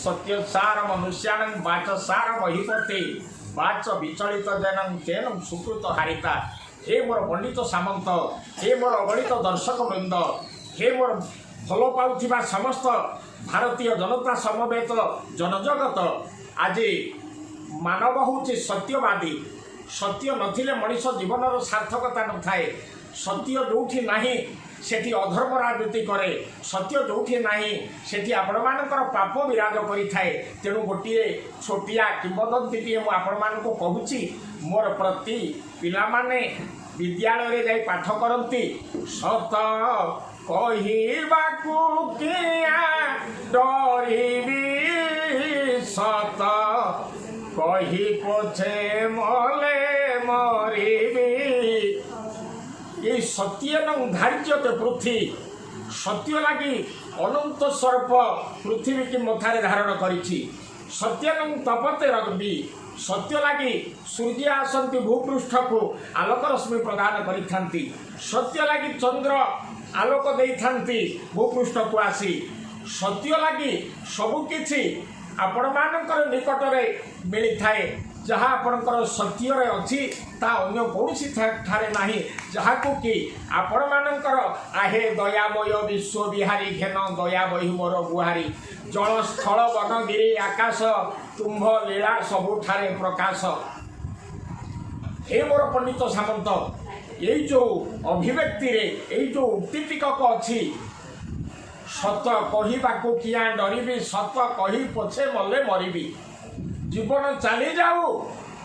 ସତ୍ୟ ସାର ମନୁଷ୍ୟାଣଂ ବାଚ ସାର ମହିପତି ବାଚ ବିଚଳିତ ଜନଂ ତେନ ସୁକୃତ ହାରିତା। ହେ ମୋର ପଣ୍ଡିତ ସାମନ୍ତ, ହେ ମୋର ଅଗଣିତ ଦର୍ଶକ ବୃନ୍ଦ, ହେ ମୋର ଭଲ ପାଉଥିବା ସମସ୍ତ ଭାରତୀୟ ଜନତା ସମବେତ ଜନଜଗତ, ଆଜି ମାନବ ହେଉଛି ସତ୍ୟବାଦୀ। ସତ୍ୟ ନଥିଲେ ମଣିଷ ଜୀବନର ସାର୍ଥକତା ନଥାଏ। ସତ୍ୟ ଯେଉଁଠି ନାହିଁ, ସେଠି ଅଧର୍ମ ରାଜନୀତି କରେ। ସତ୍ୟ ଯେଉଁଠି ନାହିଁ, ସେଠି ଆପଣମାନଙ୍କର ପାପ ବିରାଜ କରିଥାଏ। ତେଣୁ ଗୋଟିଏ ଛୋଟିଆ କିମ୍ବଦନ୍ତୀଟିଏ ମୁଁ ଆପଣମାନଙ୍କୁ କହୁଛି। ମୋର ପ୍ରତି ପିଲାମାନେ ବିଦ୍ୟାଳୟରେ ଯାଇ ପାଠ କରନ୍ତି, ସତ କହିବାକୁ କିଆ ଡରିବି, ସତ କହି ପଛେ ମଲେ ମରିବି। ଏଇ ସତ୍ୟେନ ଧାର୍ଯ୍ୟତେ ପୃଥ୍ୱୀ। ସତ୍ୟ ଲାଗି ଅନନ୍ତ ସର୍ପ ପୃଥିବୀକି ମଥାରେ ଧାରଣ କରିଛି। ସତ୍ୟେନ ତପତେ ରବି। ସତ୍ୟ ଲାଗି ସୂର୍ଯ୍ୟ ଆସନ୍ତି ଭୂପୃଷ୍ଠକୁ, ଆଲୋକ ରଶ୍ମି ପ୍ରଦାନ କରିଥାନ୍ତି। ସତ୍ୟ ଲାଗି ଚନ୍ଦ୍ର ଆଲୋକ ଦେଇଥାନ୍ତି ଭୂପୃଷ୍ଠକୁ ଆସି। ସତ୍ୟ ଲାଗି ସବୁକିଛି ଆପଣମାନଙ୍କର ନିକଟରେ ମିଳିଥାଏ। ଯାହା ଆପଣଙ୍କର ସତ୍ୟରେ ଅଛି, ତା ଅନ୍ୟ କୌଣସି ଠାରେ ନାହିଁ। ଯାହାକୁ କି ଆପଣମାନଙ୍କର ଆହେ ଦୟାମୟ ବିଶ୍ୱ ବିହାରୀ, ଘେନ ଦୟା ବହି ମୋର ଗୁହାରୀ। ଜଳ ସ୍ଥଳ ବନଗିରି ଆକାଶ, ତୁମ୍ଭ ଲୀଳା ସବୁଠାରେ ପ୍ରକାଶ। ହେ ମୋର ପଣ୍ଡିତ ସାମନ୍ତ, ଏଇ ଯେଉଁ ଅଭିବ୍ୟକ୍ତିରେ ଏଇ ଯେଉଁ ଉକ୍ତି ଟିକକ ଅଛି, ସତ କହିବାକୁ କିଆ ଡରିବି, ସତ କହି ପଛେ ମଲେ ମରିବି। ଜୀବନ ଚାଲିଯାଉ,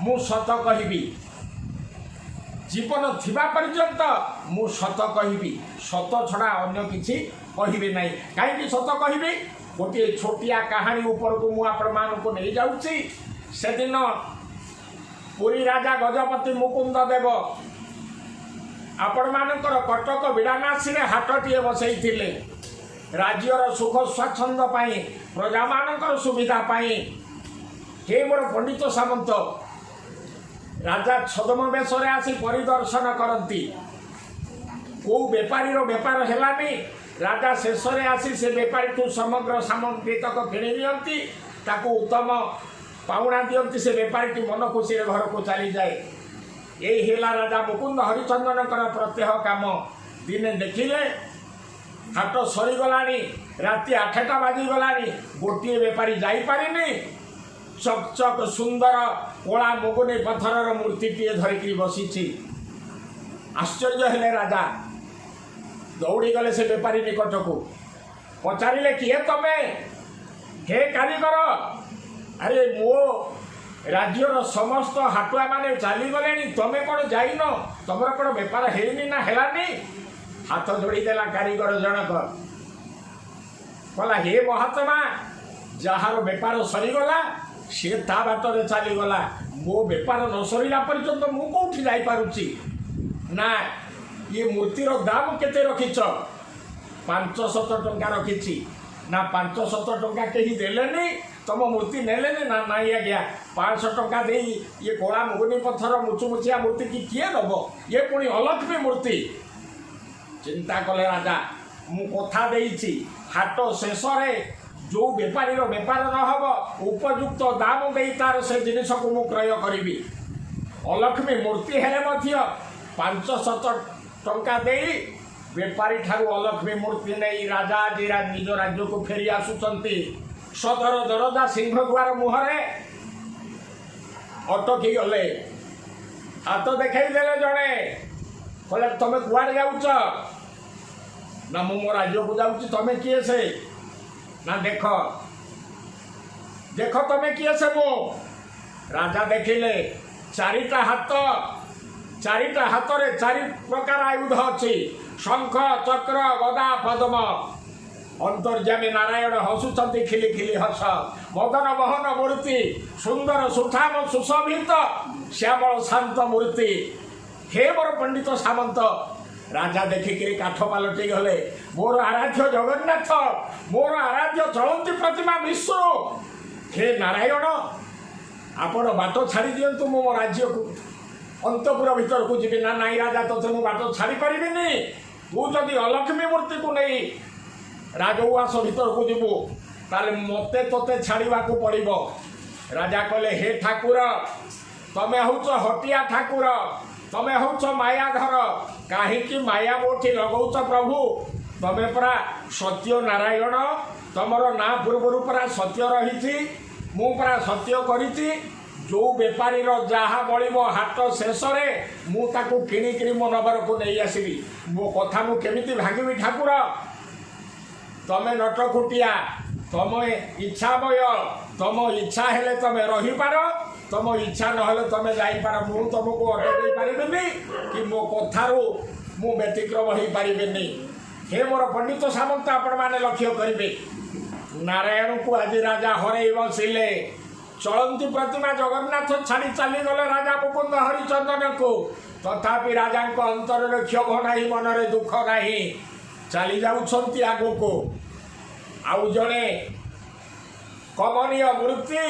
ମୁଁ ସତ କହିବି। ଜୀବନ ଥିବା ପର୍ଯ୍ୟନ୍ତ ମୁଁ ସତ କହିବି। ସତ ଛଡ଼ା ଅନ୍ୟ କିଛି କହିବି ନାହିଁ। କାହିଁକି ସତ କହିବି? ଗୋଟିଏ ଛୋଟିଆ କାହାଣୀ ଉପରକୁ ମୁଁ ଆପଣମାନଙ୍କୁ ନେଇଯାଉଛି। ସେଦିନ ପୁରୀ ରାଜା ଗଜପତି ମୁକୁନ୍ଦ ଦେବ ଆପଣମାନଙ୍କର କଟକ ବିଡ଼ାନାସୀରେ ହାଟଟିଏ ବସେଇଥିଲେ ରାଜ୍ୟର ସୁଖ ସ୍ୱାଚ୍ଛନ୍ଦ୍ୟ ପାଇଁ, ପ୍ରଜାମାନଙ୍କର ସୁବିଧା ପାଇଁ। ହେ ମୋର ପଣ୍ଡିତ ସାମନ୍ତ, ରାଜା ଛଦ୍ମ ବେଶରେ ଆସି ପରିଦର୍ଶନ କରନ୍ତି। କୋଉ ବେପାରୀର ବେପାର ହେଲାନି। ରାଜା ଶେଷରେ ଆସି ସେ ବେପାରୀଠୁ ସମଗ୍ର ସାମଗ୍ରୀ ତକ କିଣି ନିଅନ୍ତି, ତାକୁ ଉତ୍ତମ ପାଉଣା ଦିଅନ୍ତି। ସେ ବେପାରୀଟି ମନ ଖୁସିରେ ଘରକୁ ଚାଲିଯାଏ। ଏଇ ହେଲା ରାଜା ମୁକୁନ୍ଦ ହରିଚନ୍ଦନଙ୍କର ପ୍ରତ୍ୟହ କାମ। ଦିନେ ଦେଖିଲେ ହାଟ ସରିଗଲାଣି, ରାତି 8ଟା ବାଜିଗଲାଣି, ଗୋଟିଏ ବେପାରୀ ଯାଇପାରିନି। ଚକ୍ ଚକ୍ ସୁନ୍ଦର କଳା ମୁଗୁନି ପଥରର ମୂର୍ତ୍ତିଟିଏ ଧରିକିରି ବସିଛି। ଆଶ୍ଚର୍ଯ୍ୟ ହେଲେ ରାଜା। ଦୌଡ଼ିଗଲେ ସେ ବେପାରୀ ନିକଟକୁ, ପଚାରିଲେ, କିଏ ତମେ ହେ କାରିଗର? ଆରେ, ମୋ ରାଜ୍ୟର ସମସ୍ତ ହାଟୁଆ ମାନେ ଚାଲିଗଲେଣି, ତମେ କ'ଣ ଯାଇନ? ତମର କ'ଣ ବେପାର ହେଇନି ନା ହେଲାନି? ହାତ ଯୋଡ଼ିଦେଲା କାରିଗର ଜଣକ, କହିଲା, ହେ ମହାତ୍ମା, ଯାହାର ବେପାର ସରିଗଲା ସିଏ ତା ବାଟରେ ଚାଲିଗଲା। ମୋ ବେପାର ନ ସରିଲା ପର୍ଯ୍ୟନ୍ତ ମୁଁ କୋଉଠି ଯାଇପାରୁଛି? ନା, ଇଏ ମୂର୍ତ୍ତିର ଦାମ କେତେ ରଖିଛ? 500 ଟଙ୍କା ରଖିଛି। ନା, 500 ଟଙ୍କା କେହି ଦେଲେନି, ତମ ମୂର୍ତ୍ତି ନେଲେନି? ନା, ନାଇଁ ଆଜ୍ଞା, 500 ଟଙ୍କା ଦେଇ ଇଏ କଳା ମୁଗୁନି ପଥର ମୁଚୁମୁଚିଆ ମୂର୍ତ୍ତିକି କିଏ ନେବ? ଇଏ ପୁଣି ଅଲକ୍ଷ୍ମୀ ମୂର୍ତ୍ତି। ଚିନ୍ତା କଲେ ରାଜା, ମୁଁ କଥା ଦେଇଛି, ହାଟ ଶେଷରେ ଯୋଉ ବେପାରୀର ବେପାର ନ ହବ, ଉପଯୁକ୍ତ ଦାମ ଦେଇ ତାର ସେ ଜିନିଷକୁ ମୁଁ କ୍ରୟ କରିବି। ଅଲକ୍ଷ୍ମୀ ମୂର୍ତ୍ତି ହେଲେ ମଧ୍ୟ 500 ଟଙ୍କା ଦେଇ ବେପାରୀ ଠାରୁ ଅଲକ୍ଷ୍ମୀ ମୂର୍ତ୍ତି ନେଇ ରାଜା ଆଜି ନିଜ ରାଜ୍ୟକୁ ଫେରି ଆସୁଛନ୍ତି। ସଦର ଦରଜା ସିଂହଦ୍ୱାର ମୁହଁରେ ଅଟକି ଗଲେ। ହାତ ଦେଖେଇ ଦେଲେ ଜଣେ, କହିଲେ, ତମେ କୁଆଡ଼େ ଯାଉଛ? ନା, ମୁଁ ମୋ ରାଜ୍ୟକୁ ଯାଉଛି। ତମେ କିଏ ସେ? ନା, ଦେଖ ଦେଖ, ତମେ କିଏ ସେ? ମୁଁ ରାଜା ଦେଖିଲେ, ଚାରିଟା ହାତ, ଚାରିଟା ହାତରେ ଚାରି ପ୍ରକାର ଆୟୁଧ ଅଛି, ଶଙ୍ଖ, ଚକ୍ର, ଗଦା, ପଦ୍ମ। ଅନ୍ତର୍ଯାମୀ ନାରାୟଣ ହସୁଛନ୍ତି ଖିଲି ଖିଲି ହସ। ମଦନ ମୋହନ ମୂର୍ତ୍ତି, ସୁନ୍ଦର ସୁଠାମ ସୁଶୋଭିତ ଶ୍ୟାମଳ ଶାନ୍ତ ମୂର୍ତ୍ତି। ହେ ମୋର ପଣ୍ଡିତ ସାମନ୍ତ, ରାଜା ଦେଖିକିରି କାଠ ପାଲଟି ଗଲେ। ମୋର ଆରାଧ୍ୟ ଜଗନ୍ନାଥ, ମୋର ଆରାଧ୍ୟ ଚଳନ୍ତି ପ୍ରତିମା ବିଷ୍ଣୁ, ହେ ନାରାୟଣ, ଆପଣ ବାଟ ଛାଡ଼ି ଦିଅନ୍ତୁ, ମୁଁ ମୋ ରାଜ୍ୟକୁ ଅନ୍ତପୁର ଭିତରକୁ ଯିବି। ନା, ନାଇଁ ରାଜା, ତୋତେ ମୁଁ ବାଟ ଛାଡ଼ି ପାରିବିନି। ତୁ ଯଦି ଅଲକ୍ଷ୍ମୀ ମୂର୍ତ୍ତିକୁ ନେଇ ରାଜଉଆସ ଭିତରକୁ ଯିବୁ, ତାହେଲେ ମୋତେ ତୋତେ ଛାଡ଼ିବାକୁ ପଡ଼ିବ। ରାଜା କହିଲେ, ହେ ଠାକୁର, ତମେ ହଉଛ ହଟିଆ ଠାକୁର, ତମେ ହଉଛ ମାୟାଧର, କାହିଁକି ମାୟା ମୋଠି ଲଗଉଛ ପ୍ରଭୁ? ତମେ ପରା ସତ୍ୟ ନାରାୟଣ, ତମର ନାଁ ପୂର୍ବରୁ ପରା ସତ୍ୟ ରହିଛି। ମୁଁ ପରା ସତ୍ୟ କରିଛି, ଯୋଉ ବେପାରୀର ଯାହା ବଳିବ ହାଟ ଶେଷରେ, ମୁଁ ତାକୁ କିଣିକିରି ମୋ ନଗରକୁ ନେଇ ଆସିବି। ମୋ କଥା ମୁଁ କେମିତି ଭାଙ୍ଗିବି ଠାକୁର? ତମେ ନଟଖୁଟିଆ, ତମେ ଇଚ୍ଛାମୟ। ତମ ଇଚ୍ଛା ହେଲେ ତମେ ରହିପାର, ତମ ଇଚ୍ଛା ନହେଲେ ତମେ ଯାଇପାର। ମୁଁ ତମକୁ ଅଟକେଇ ପାରିବିନି କି ମୋ କଥାରୁ ମୁଁ ବ୍ୟତିକ୍ରମ ହେଇପାରିବିନି। ହେ ମୋର ପଣ୍ଡିତ ସାମନ୍ତ, ଆପଣମାନେ ଲକ୍ଷ୍ୟ କରିବେ, ନାରାୟଣକୁ ଆଜି ରାଜା ହରେଇ ବସିଲେ। ଚଳନ୍ତି ପ୍ରତିମା ଜଗନ୍ନାଥ ଛାଡ଼ି ଚାଲିଗଲେ ରାଜା ମୁକୁନ୍ଦ ହରିଚନ୍ଦନକୁ। ତଥାପି ରାଜାଙ୍କ ଅନ୍ତରରେ କ୍ଷୋଭ ନାହିଁ, ମନରେ ଦୁଃଖ ନାହିଁ, ଚାଲି ଯାଉଛନ୍ତି ଆଗକୁ। ଆଉ ଜଣେ କମନୀୟ ମୂର୍ତ୍ତି,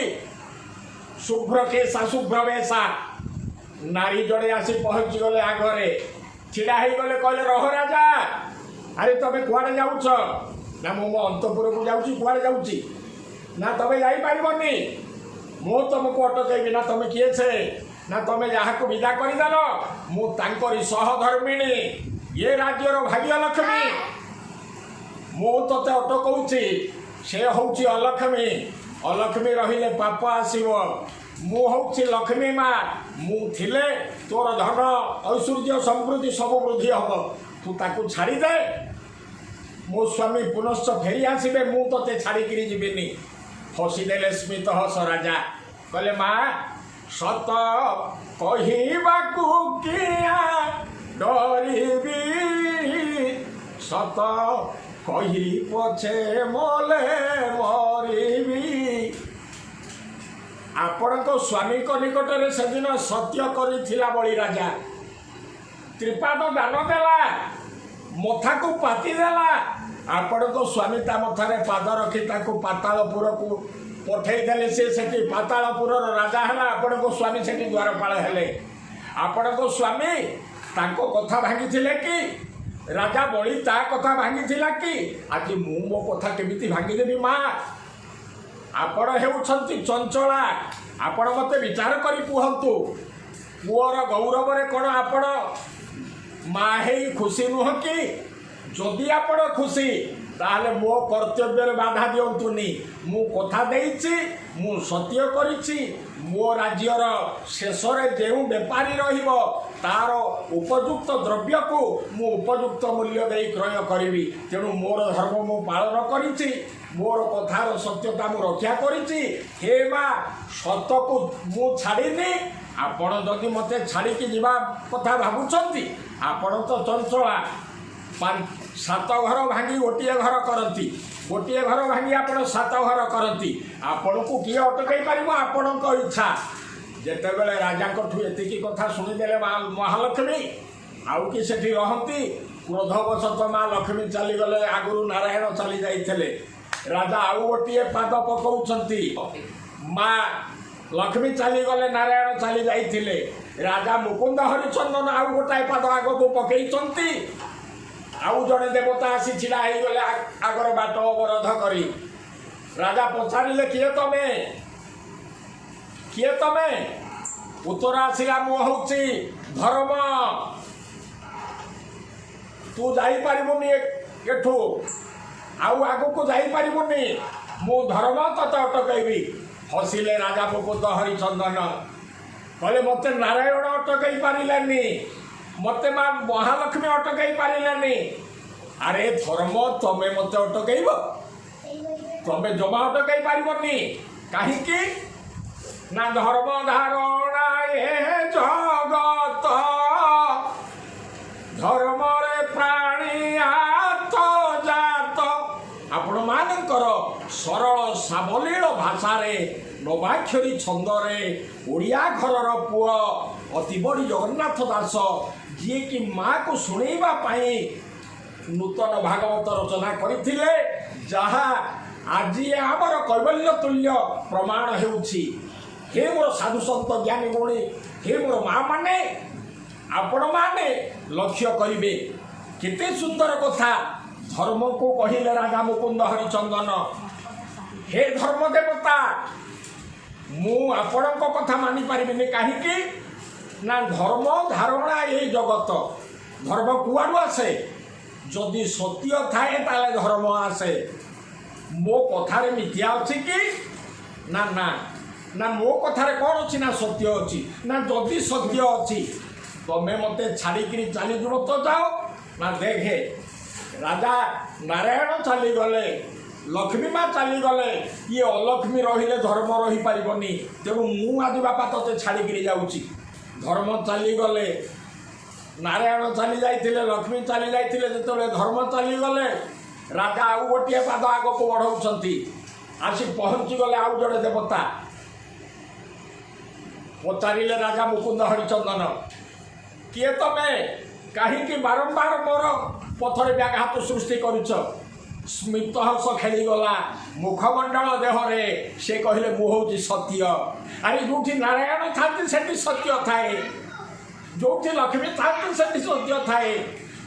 ଶୁଭ୍ର କେଶା, ଶୁଭ୍ର ବେଶା ନାରୀ ଜଣେ ଆସି ପହଞ୍ଚିଗଲେ, ଆଗରେ ଛିଡ଼ା ହେଇଗଲେ। କହିଲେ, ରହ ରାଜା, ଆରେ ତମେ କୁଆଡ଼େ ଯାଉଛ? ନା, ମୁଁ ମୋ ଅନ୍ତପୁରକୁ ଯାଉଛି। କୁଆଡ଼େ ଯାଉଛି? ନା, ତମେ ଯାଇପାରିବନି, ମୁଁ ତମକୁ ଅଟକେଇବି। ନା, ତମେ କିଏ ସେ? ନା, ତମେ ଯାହାକୁ ବିଦା କରିଦେଲ, ମୁଁ ତାଙ୍କରି ସହଧର୍ମିଣୀ, ଏ ରାଜ୍ୟର ଭାଗ୍ୟଲକ୍ଷ୍ମୀ। ମୁଁ ତତେ ଅଟକଉଛି। ସେ ହଉଛି ଅଲକ୍ଷ୍ମୀ, ଅଲକ୍ଷ୍ମୀ ରହିଲେ ପାପ ଆସିବ। ମୁଁ ହଉଛି ଲକ୍ଷ୍ମୀ ମା, ମୁଁ ଥିଲେ ତୋର ଧନ ଐଶ୍ୱର୍ଯ୍ୟ ସମୃଦ୍ଧି ସବୁ ବୃଦ୍ଧି ହବ। ତୁ ତାକୁ ଛାଡ଼ିଦେ, ମୋ ସ୍ୱାମୀ ପୁନଶ୍ଚ ଫେରି ଆସିବେ, ମୁଁ ତତେ ଛାଡ଼ିକିରି ଯିବିନି। ହସିଦେଲେ ସ୍ମିତ ହସ ରାଜା। କହିଲେ, ମା, ସତ କହିବାକୁ କିଆ ଡରିବି? ସତ କହି ପଛେ ମଲେ ମରିବି। ଆପଣଙ୍କ ସ୍ୱାମୀଙ୍କ ନିକଟରେ ସେଦିନ ସତ୍ୟ କରିଥିଲା ବଳି ରାଜା। ତ୍ରିପାଦ ଦାନ ଦେଲା, ମଥାକୁ ପାତି ଦେଲା। ଆପଣଙ୍କ ସ୍ୱାମୀ ତା ମଥାରେ ପାଦ ରଖି ତାକୁ ପାତାଳପୁରକୁ ପଠେଇଦେଲେ। ସେ ସେଠି ପାତାଳପୁରର ରାଜା ହେଲା, ଆପଣଙ୍କ ସ୍ୱାମୀ ସେଠି ଦ୍ୱାରପାଳ ହେଲେ। ଆପଣଙ୍କ ସ୍ୱାମୀ ତାଙ୍କ କଥା ଭାଙ୍ଗିଥିଲେ କି? ରାଜା ବଳି ତା କଥା ଭାଙ୍ଗିଥିଲା କି? ଆଜି ମୁଁ ମୋ କଥା କେମିତି ଭାଙ୍ଗିଦେବି ମା? ଆପଣ ହେଉଛନ୍ତି ଚଞ୍ଚଳା। ଆପଣ ମୋତେ ବିଚାର କରି କୁହନ୍ତୁ, ପୁଅର ଗୌରବରେ କ'ଣ ଆପଣ ମା ହେଇ ଖୁସି ନୁହଁ କି? ଯଦି ଆପଣ ଖୁସି, ତାହେଲେ ମୋ କର୍ତ୍ତବ୍ୟରେ ବାଧା ଦିଅନ୍ତୁନି। ମୁଁ କଥା ଦେଇଛି, ମୁଁ ସତ୍ୟ କରିଛି। ମୋ ରାଜ୍ୟର ଶେଷରେ ଯେଉଁ ବେପାରୀ ରହିବ, ତାର ଉପଯୁକ୍ତ ଦ୍ରବ୍ୟକୁ ମୁଁ ଉପଯୁକ୍ତ ମୂଲ୍ୟ ଦେଇ କ୍ରୟ କରିବି। ତେଣୁ ମୋର ଧର୍ମ ମୁଁ ପାଳନ କରିଛି, ମୋର କଥାର ସତ୍ୟତା ମୁଁ ରକ୍ଷା କରିଛି। ହେ ମା, ସତକୁ ମୁଁ ଛାଡ଼ିନି। ଆପଣ ଯଦି ମୋତେ ଛାଡ଼ିକି ଯିବା କଥା ଭାବୁଛନ୍ତି, ଆପଣ ତ ଚଞ୍ଚଳା, ସାତ ଘର ଭାଙ୍ଗି ଗୋଟିଏ ଘର କରନ୍ତି। ଗୋଟିଏ ଘର ଭାଙ୍ଗି ଆପଣ ସାତ ଘର କରନ୍ତି। ଆପଣଙ୍କୁ କିଏ ଅଟକାଇ ପାରିବ? ଆପଣଙ୍କ ଇଚ୍ଛା। ଯେତେବେଳେ ରାଜାଙ୍କଠୁ ଏତିକି କଥା ଶୁଣିଦେଲେ ମା ମହାଲକ୍ଷ୍ମୀ, ଆଉ କି ସେଠି ରହନ୍ତି? କ୍ରୋଧବଶତଃ ମା ଲକ୍ଷ୍ମୀ ଚାଲିଗଲେ। ଆଗରୁ ନାରାୟଣ ଚାଲି ଯାଇଥିଲେ। ରାଜା ଆଉ ଗୋଟିଏ ପାଦ ପକଉଛନ୍ତି। ମା ଲକ୍ଷ୍ମୀ ଚାଲିଗଲେ, ନାରାୟଣ ଚାଲି ଯାଇଥିଲେ। ରାଜା ମୁକୁନ୍ଦ ହରିଚନ୍ଦନ ଆଉ ଗୋଟାଏ ପାଦ ଆଗକୁ ପକେଇଛନ୍ତି, ଆଉ ଜଣେ ଦେବତା ଆସି ଛିଡ଼ା ହେଇଗଲେ ଆଗର ବାଟ ଅବରୋଧ କରି। ରାଜା ପଚାରିଲେ, କିଏ ତମେ? କିଏ ତମେ? ଉତ୍ତର ଆସିଲା, ମୁଁ ହଉଛି ଧର୍ମ। ତୁ ଯାଇପାରିବୁନି ଏଠୁ, ଆଉ ଆଗକୁ ଯାଇପାରିବୁନି। ମୁଁ ଧର୍ମ, ତତେ ଅଟକେଇବି। ହସିଲେ ରାଜା ମୁକୁନ୍ଦ ହରିଚନ୍ଦନ। କହିଲେ, ମତେ ନାରାୟଣ ଅଟକେଇ ପାରିଲେନି, ମତେ ମା ମହାଲକ୍ଷ୍ମୀ ଅଟକେଇ ପାରିଲେନି, ଆରେ ଧର୍ମ, ତମେ ମତେ ଅଟକେଇବ? ତମେ ଜମା ଅଟକେଇ ପାରିବନି। କାହିଁକି ନା ଧର୍ମ ଧାରଣା ଏ ଜଗତ, ଧର୍ମରେ ପ୍ରାଣୀ ଆତଯାତ। ଆପଣମାନଙ୍କର ସରଳ ସାବଲୀଳ ଭାଷାରେ, ନବାକ୍ଷରୀ ଛନ୍ଦରେ, ଓଡ଼ିଆ ଘରର ପୁଅ ଅତି ବଡ଼ି ଜଗନ୍ନାଥ ଦାସ, ଯିଏକି ମାଆକୁ ଶୁଣେଇବା ପାଇଁ ନୂତନ ଭାଗବତ ରଚନା କରିଥିଲେ, ଯାହା ଆଜି ଆମର କୈବଲ୍ୟ ତୁଲ୍ୟ ପ୍ରମାଣ ହେଉଛି। ହେ ମୋର ସାଧୁ ସନ୍ତ ଜ୍ଞାନୀ ଗୁଣୀ, ହେ ମୋର ମା ମାନେ, ଆପଣମାନେ ଲକ୍ଷ୍ୟ କରିବେ, କେତେ ସୁନ୍ଦର କଥା ଧର୍ମକୁ କହିଲେ ରାଜା ମୁକୁନ୍ଦ ହରିଚନ୍ଦନ। ହେ ଧର୍ମ ଦେବତା, ମୁଁ ଆପଣଙ୍କ କଥା ମାନିପାରିବିନି। କାହିଁକି ନା ଧର୍ମ ଧାରଣା ଏଇ ଜଗତ। ଧର୍ମ କୁଆଡ଼ୁ ଆସେ? ଯଦି ସତ୍ୟ ଥାଏ, ତାହେଲେ ଧର୍ମ ଆସେ। ମୋ କଥାରେ ମିଥ୍ୟା ଅଛି କି? ନା ନା ନା। ମୋ କଥାରେ କ'ଣ ଅଛି? ନା ସତ୍ୟ ଅଛି। ନା ଯଦି ସତ୍ୟ ଅଛି, ତମେ ମୋତେ ଛାଡ଼ିକିରି ଚାଲିଯିବ ତ ଯାଅ। ନା ଦେଖେ, ରାଜା ନାରାୟଣ ଚାଲିଗଲେ, ଲକ୍ଷ୍ମୀ ମା ଚାଲିଗଲେ, ଇଏ ଅଲକ୍ଷ୍ମୀ ରହିଲେ ଧର୍ମ ରହିପାରିବନି। ତେଣୁ ମୁଁ ଆଜି ବାପା ତତେ ଛାଡ଼ିକିରି ଯାଉଛି। ଧର୍ମ ଚାଲିଗଲେ, ନାରାୟଣ ଚାଲି ଯାଇଥିଲେ, ଲକ୍ଷ୍ମୀ ଚାଲି ଯାଇଥିଲେ, ଯେତେବେଳେ ଧର୍ମ ଚାଲିଗଲେ, ରାଜା ଆଉ ଗୋଟିଏ ପାଦ ଆଗକୁ ବଢ଼ଉଛନ୍ତି। ଆସି ପହଞ୍ଚିଗଲେ ଆଉ ଜଣେ ଦେବତା। ପଚାରିଲେ ରାଜା ମୁକୁନ୍ଦ ହରିଚନ୍ଦନ, କିଏ ତମେ? କାହିଁକି ବାରମ୍ବାର ମୋର ପଥରେ ବ୍ୟାଘାତ ସୃଷ୍ଟି କରୁଛ? ସ୍ମିତ ହସ ଖେଳିଗଲା ମୁଖମଣ୍ଡଳ ଦେହରେ। ସେ କହିଲେ, ମୁଁ ହେଉଛି ସତ୍ୟ। ଆରେ, ଯୋଉଠି ନାରାୟଣ ଥାନ୍ତି, ସେଠି ସତ୍ୟ ଥାଏ। ଯୋଉଠି ଲକ୍ଷ୍ମୀ ଥାନ୍ତି, ସେଠି ସତ୍ୟ ଥାଏ।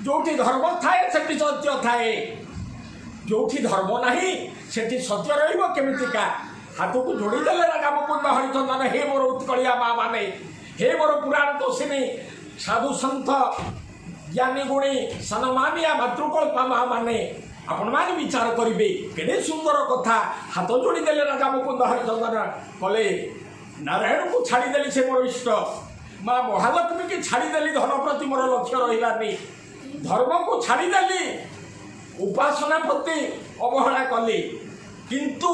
ଯୋଉଠି ଧର୍ମ ଥାଏ, ସେଠି ସତ୍ୟ ଥାଏ। ଯୋଉଠି ଧର୍ମ ନାହିଁ, ସେଠି ସତ୍ୟ ରହିବ କେମିତିକା? ହାତକୁ ଯୋଡ଼ିଦେଲେ ରାଜା ମୁକୁନ୍ଦ ହରିଚନ୍ଦନ। ହେ ମୋର ଉତ୍କଳିଆ ମା ମାନେ, ହେ ମୋର ପୁରାଣ ତୋଷିନୀ ସାଧୁ ସନ୍ଥ ଜ୍ଞାନୀ ଗୁଣୀ ସନମାନିଆ ମାତୃକଳ୍ପା ମା ମାନେ, ଆପଣମାନେ ବିଚାର କରିବେ। କେଡ଼େ ସୁନ୍ଦର କଥା! ହାତ ଯୋଡ଼ିଦେଲେ ରାଜା ମୁକୁନ୍ଦ ହରିଚନ୍ଦନ। କଲେ, ନାରାୟଣକୁ ଛାଡ଼ିଦେଲି, ସେ ମୋର ଇଷ୍ଟ। ମା ମହାଲକ୍ଷ୍ମୀକି ଛାଡ଼ିଦେଲି, ଧନ ପ୍ରତି ମୋର ଲକ୍ଷ୍ୟ ରହିଲାନି। ଧର୍ମକୁ ଛାଡ଼ିଦେଲି, ଉପାସନା ପ୍ରତି ଅବହେଳା କଲି, କିନ୍ତୁ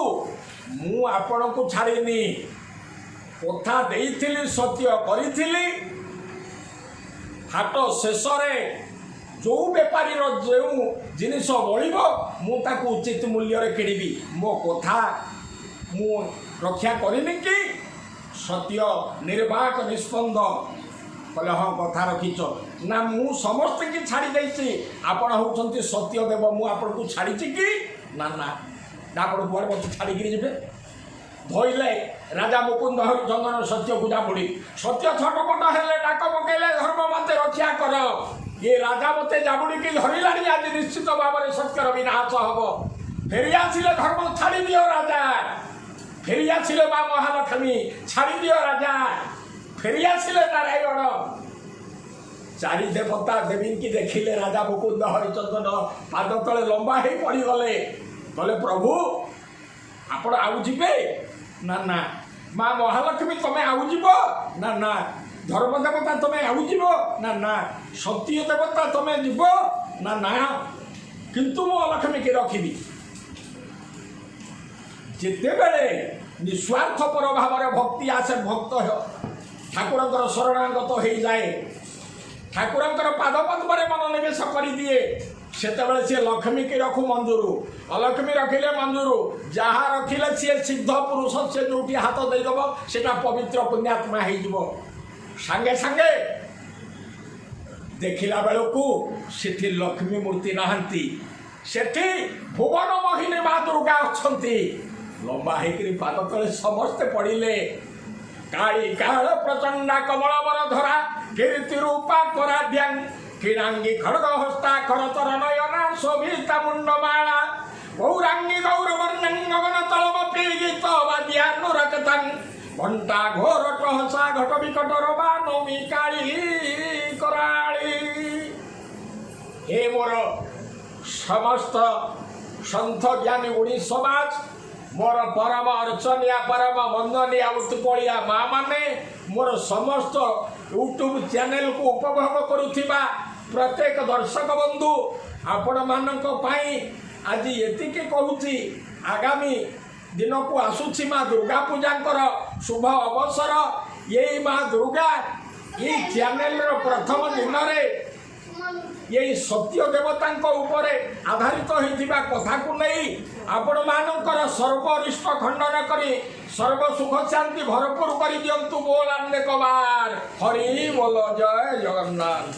ମୁଁ ଆପଣଙ୍କୁ ଛାଡ଼ିନି। କଥା ଦେଇଥିଲି, ସତ୍ୟ କରିଥିଲି। ହାଟ ଶେଷରେ ଯେଉଁ ବେପାରୀର ଯେଉଁ ଜିନିଷ ବଳିବ, ମୁଁ ତାକୁ ଉଚିତ ମୂଲ୍ୟରେ କିଣିବି। ମୋ କଥା ମୁଁ ରକ୍ଷା କରିନି କି? ସତ୍ୟ ନିର୍ବାକ ନିଷ୍ପନ୍ଦ। କହିଲେ, ହଁ, କଥା ରଖିଛ। ନା ମୁଁ ସମସ୍ତଙ୍କୁ ଛାଡ଼ି ଦେଇଛି, ଆପଣ ହେଉଛନ୍ତି ସତ୍ୟ ଦେବ। ମୁଁ ଆପଣଙ୍କୁ ଛାଡ଼ିଛି କି? ନା ନା ନା। ଆପଣ କୁଆଡ଼େ ମୋତେ ଛାଡ଼ିକିରି ଯିବେ? ଧୋଇଲେ ରାଜା ମୁକୁନ୍ଦ ହରିଚନ୍ଦନ ସତ୍ୟକୁ ଜାବୁଡ଼ି। ସତ୍ୟ ଛଟପଟ ହେଲେ, ଡାକ ପକେଇଲେ, ଧର୍ମ, ମତେ ରକ୍ଷା କର। ଇଏ ରାଜା ମତେ ଜାବୁଡ଼ିକି ଧରିଲାଣି, ଆଜି ନିଶ୍ଚିତ ଭାବରେ ସତ୍ୟର ବିନାଶ ହବ। ଫେରି ଆସିଲେ ଧର୍ମ, ଛାଡ଼ି ଦିଅ ରାଜା। ଫେରି ଆସିଲେ ମା ମହାଲକ୍ଷ୍ମୀ, ଛାଡ଼ି ଦିଅ ରାଜା। ଫେରି ଆସିଲେ ନାରାୟଣ। ଚାରି ଦେବତା ଦେବୀଙ୍କି ଦେଖିଲେ ରାଜା ମୁକୁନ୍ଦ ହରିଚନ୍ଦନ, ପାଦ ତଳେ ଲମ୍ବା ହେଇ ପଡ଼ିଗଲେ। କହିଲେ, ପ୍ରଭୁ, ଆପଣ ଆଉ ଯିବେ? ନା ନା। ମା ମହାଲକ୍ଷ୍ମୀ, ତମେ ଆଉ ଯିବ? ନା ନା। ଧର୍ମ ଦେବତା, ତମେ ଆଉ ଯିବ? ନା ନା। ସତ୍ୟ ଦେବତା, ତମେ ଯିବ? ନା ନା। କିନ୍ତୁ ମୁଁ ଅଲକ୍ଷ୍ମୀକି ରଖିବି। ଯେତେବେଳେ ନିସ୍ୱାର୍ଥପର ଭାବରେ ଭକ୍ତି ଆସେ, ଭକ୍ତ ଠାକୁରଙ୍କର ଶରଣାଗତ ହେଇଯାଏ, ଠାକୁରଙ୍କର ପାଦ ପଦ୍ମରେ ମନୋନିବେଶ କରିଦିଏ, ସେତେବେଳେ ସିଏ ଲକ୍ଷ୍ମୀକି ରଖୁ ମଞ୍ଜୁରୁ, ଅଲକ୍ଷ୍ମୀ ରଖିଲେ ମଞ୍ଜୁରୁ, ଯାହା ରଖିଲେ ସିଏ ସିଦ୍ଧ ପୁରୁଷ। ସେ ଯୋଉଠି ହାତ ଦେଇଦେବ, ସେଟା ପବିତ୍ର ପୁଣ୍ୟାତ୍ମା ହେଇଯିବ ସାଙ୍ଗେ ସାଙ୍ଗେ। ଦେଖିଲା ବେଳକୁ ସେଠି ଲକ୍ଷ୍ମୀ ମୂର୍ତ୍ତି ନାହାନ୍ତି, ସେଠି ଭୁବନ ମୋହିନୀ ମା ଦୁର୍ଗା ଅଛନ୍ତି। ଲମ୍ବା ହେଇକିରି ପାଦ ତଳେ ସମସ୍ତେ ପଡ଼ିଲେ। କାଳୀ କାଳ ପ୍ରଚଣ୍ଡା କମଳବର ଧରା କୀର୍ତ୍ତି ରୂପା କରାଭ୍ୟାଂ କିଣାଙ୍ଗୀ ଖଡ଼ଗ ହସ୍ତା ଖରତର ନୟନା ଶୋଭିତା ମୁଣ୍ଡମାଳା ଗୌରାଙ୍ଗୀ ଗୌରବର୍ଣ୍ଣଂ ଗଗନ ତଳମପି ଗୀତ ବାଦ୍ୟାନୁରକ୍ତାଂ ଘଣ୍ଟା ଘୋର ଟହସା ଘଟ ବିକଟ ରବା ନୌମି କାଳୀ କରାଳୀ। ହେ ମୋର ସମସ୍ତ ସନ୍ଥ ଜ୍ଞାନୀ ଗୁଣୀ ସମାଜ, ମୋର ପରମ ଅର୍ଚ୍ଚନୀୟା, ପରମ ବନ୍ଦନୀୟା ଉତ୍କଳିଆ ମା ମାନେ, ମୋର ସମସ୍ତ ୟୁଟ୍ୟୁବ୍ ଚ୍ୟାନେଲକୁ ଉପଭୋଗ କରୁଥିବା ପ୍ରତ୍ୟେକ ଦର୍ଶକ ବନ୍ଧୁ, ଆପଣମାନଙ୍କ ପାଇଁ ଆଜି ଏତିକି କହୁଛି। ଆଗାମୀ ଦିନକୁ ଆସୁଛି ମା ଦୁର୍ଗା ପୂଜାଙ୍କର ଶୁଭ ଅବସର। ଏଇ ମା ଦୁର୍ଗା ଏଇ ଚ୍ୟାନେଲର ପ୍ରଥମ ଦିନରେ ଏଇ ସତ୍ୟ ଦେବତାଙ୍କ ଉପରେ ଆଧାରିତ ହୋଇଥିବା କଥାକୁ ନେଇ ଆପଣମାନଙ୍କର ସର୍ବରିଷ୍ଟ ଖଣ୍ଡନ କରି ସର୍ବ ସୁଖ ଶାନ୍ତି ଭରପୁର କରିଦିଅନ୍ତୁ। ବୋଲ ଆନେକବାର ହରି ବୋଲ। ଜୟ ଜଗନ୍ନାଥ।